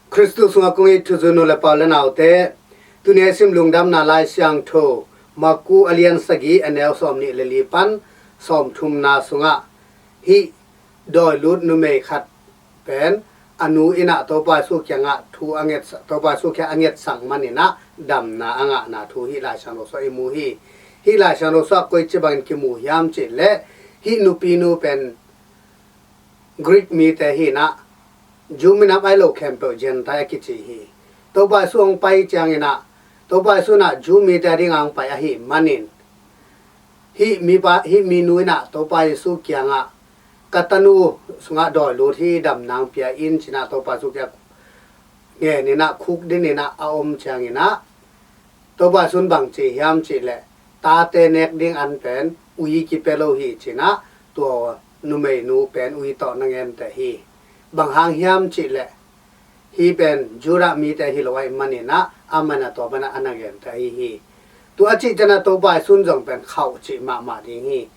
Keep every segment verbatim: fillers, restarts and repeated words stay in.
Khristu sungah kong it thuzui nu le pa u le naute, tuni a i sim Lungdamna Lai Siangtho Maku a lian sagih, a neu sawmnih le li pan sawmthumna sungah hih dawi lut numei khat pen a nu in ah Topa Jesu kiangah thu a ngetsak, Topa Jesu kiangah a ngetsak manin ah damna a ngahna thu hih Lai Siangtho sungah i mu hi. Hih Lai Siangtho sungah koici bangin kimu hiam cih leh, hih nupinu pen Greek mite hi in ah, Jew minam ahi lo khempeuh Gentile a kici hi. Topa Jesu hong pai ciangin ah, Topa Jesu in ah Jew mite a dingin hong pai ahih manin, hih mipa, hih minu in ah Topa Jesu kiangah, "Ka tanu sungah dawi lut hi, damna hong pia in," ci in ah Topa Jesu kiangah ngen in ah, khukdin in ah a om ciangin ah, Topa Jesu in bang ci hiam cih leh, tate nek ding an pen ui kipia lo hi, ci in ah tua numeinu pen ui tawh na ngenteh hi. Bang hang hiam cih leh, hih pen Judah mite hi lo ahih manin ah, amah in ah tua bangin ah a na ngenteh ahi hi. Tua a cih ciangin ah Topa Jesu in zong pen khauh cih mahmah ding hi.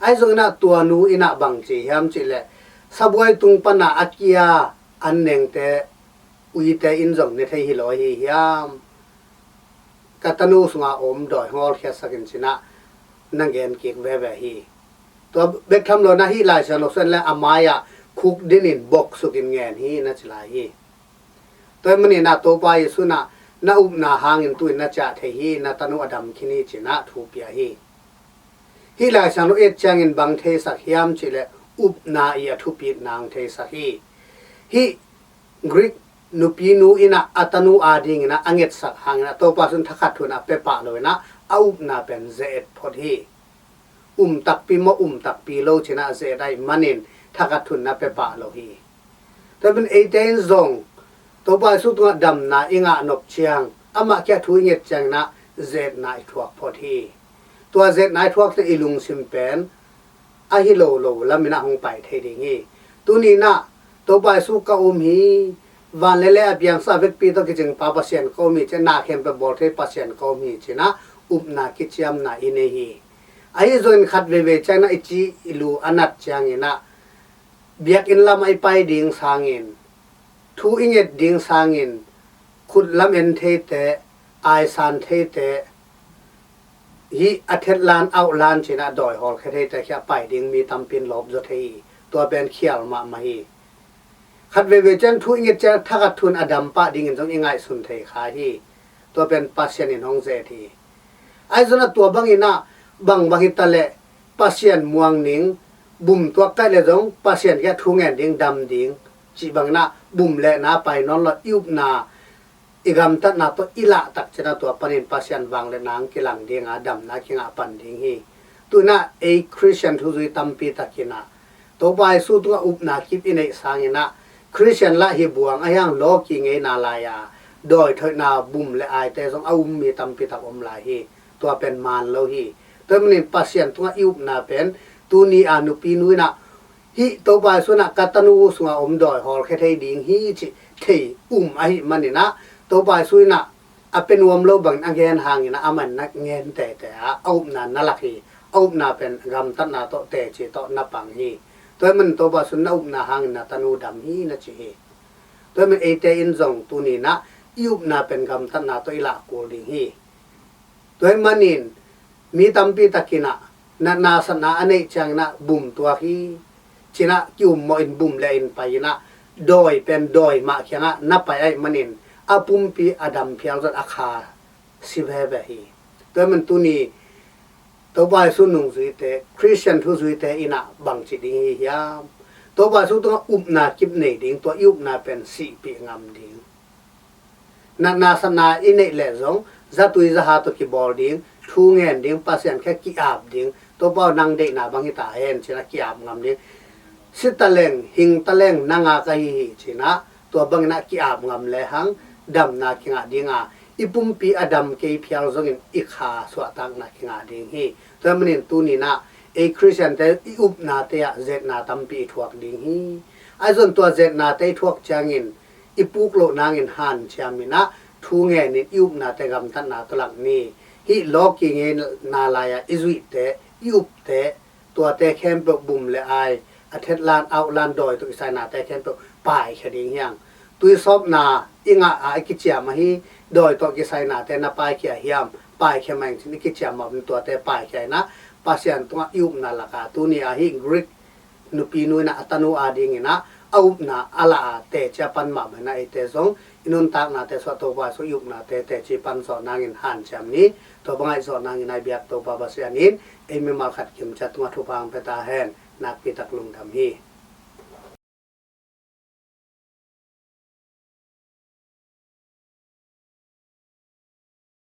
Ahi zongin ah tua nu in ah bang ci hiam cih leh, sabuai tung pan ah a kia an nengte, uite in zong ne thei hi lo ahi hiam? "Ka tanu sungah om dawi hong hawlkhiatsak in," ci in ah na ngen kik veve hi. Tua bek tham lo in ah hih Lai Siangtho sungah leh a mai-ah khukdin in boksukin ngen hi na ci lai hi. Tua ahih manin ah Topa Jesu in ah na upna hangin tu-in na ciah thei hi, na tanu a dam khin hi, ci in ah thu pia hi. Hih Lai Siangtho i et ciangin bang theisak hiam cih leh, upna i a thupitna hong theisak hi. Hih Greek nupinu in ah a tanu adingin ah a ngetsak hangin ah Topa Jesu in thakhat thu in ah pia pah lo in ah a upna pen ze-et phot hi. Um takpi maw, um takpi lo ci in ah ze-et ahih manin thakhat thu in ah pia pah lo hi. Tua pen eite in zong Topa Jesu tungah damna i ngah nop ciang, amah kiang thu i nget ciangin ah ze-etna i thuak phot hi. Tua ze-etna i thuak ciang i lungsim pen ahi lo lo lam in ah hong pai thei ding hi. Tuni in ah Topa Jesu ka um hi, van le lei a piangsak a vekpi tawh kicingpa Pasian ka um hi, ci in ah na khempeuh bawl thei Pasian ka um hi, ci in ah upna kiciamna i nei hi. Ahi zongin khat veivei ciangin ah i ci i lu a nat ciangin ah, biakinn lamah i pai ding sangin, thu i nget ding sangin, khut lam en theite, aisan theite, hih a thetlan auhlan ci in ah dawi hawlkhia theite kiang pai ding mi tampi in lawp zaw thei hi. Tua pen khial mahmah hi. Khat veivei ciang thu i nget ciang thakhat thu in a dam pah dingin zong i ngaihsun thei kha hi. Tua pen Pasian in hong ze-et hi. Ahi zongin ah tua bangin ah, bang bang hi ta leh, Pasian muang ning, bum tuak kaih leh zong Pasian kiang thu ngen ding, dam ding, cih bangin ah bum le na pai nawn lo, i upna, i gamtatna tawh i lah tak ciangin ah tua panin Pasian vangliatna hong kilang ding a, damna kingah pan ding hi. Tu in ah ei Khristian thuzui tampi tak in ah Topa Jesu tungah upna kip i neih sangin ah, Khristian lah hi buang ahi hang, lawki ngeina lai a, dawi thoihna bum le aite zong a um mi tampi tak om lai hi. Tua pen man lo hi. Tua ahih manin Pasian tungah i upna pen, tuni a nupinu in ah, hih Topa Jesu in ah ka tanu sungah om dawi hawlkhia thei ding hi cih thei um ahih manin ah, Topa Jesu in ah a pia nuam lo bangin a ngen hangin ah amah in na ngen teitei a, a upna na lak hi. A upna pen gamtatna tawh, teci tawh na pang hi. Tua ahih manin Topa Jesu in na upna hangin na tanu dam hi na ci hi. Tua ahih manin eite in zong tuni in ah i upna pen gamtatna tawh i lah kul ding hi. Tua ahih manin mi tampi tak in ah natna satna a neih ciangin ah bum tuak hi, ci in ah ki-ummawh in bum le in pai in ah, dawi pen dawi mah kiangah na pai ahih manin a pumpi a dam phial zong a kha si veve hi. Tua ahih manin tuni Topa Jesu nungzuite, Khristian thuzuite in ah bangci ding hi hiam? Topa Jesu tungah upna kip nei ding, tua i upna pen sihpih ngam ding. Natna satna i neih leh zong zatui zaha tawh kibawl ding, thu ngen ding, Pasian kiang ki-ap ding, Topa aw, nang deihna bang hi ta hen, ci in ah ki-ap ngam ding. Si taleng, hing taleng, nang a ka hi hi, ci in ah tua bangin ah ki-ap ngam lehang damna kingah ding a, i pumpi a dam kei phial zongin i kha suahtakna kingah ding hi. Tua ahih manin tuni in ah ei Khristiante i upnate ah ze-etna tampi i thuak ding hi. Ahi zongin tua ze-etnate i thuak ciangin i puk loh nangin hanciam in ah thu ngen in i upnate gamtatna tawh lak ni. Hih lawki ngeina lai a i zuihte, i upte, tuate khempeuh bum le ai, a thetlan auhlan dawi tawh kisai nate khempeuh paikhia ding hi hang. tuisawpna i ngah a i kiciam ahi, dawi tawh kisainate na paikhia hiam? Paikhia mah ing cin i kiciam mah un tuate paikhia in ah Pasian tungah i upna lak ah tuni ahi Greek nupinu in ah a tanu adingin ah a upna a la a teci a pan mahmah in ah eite zong i nuntaknate sungah Topa sungah i upnate teci pan zawh nangin hanciam ni. Tua bang ngaih zawh nangin a i biak Topa Pasian in ei mimal khat kimciat tungah thupha hong pia ta hen. Nakpi tak lungdam hi.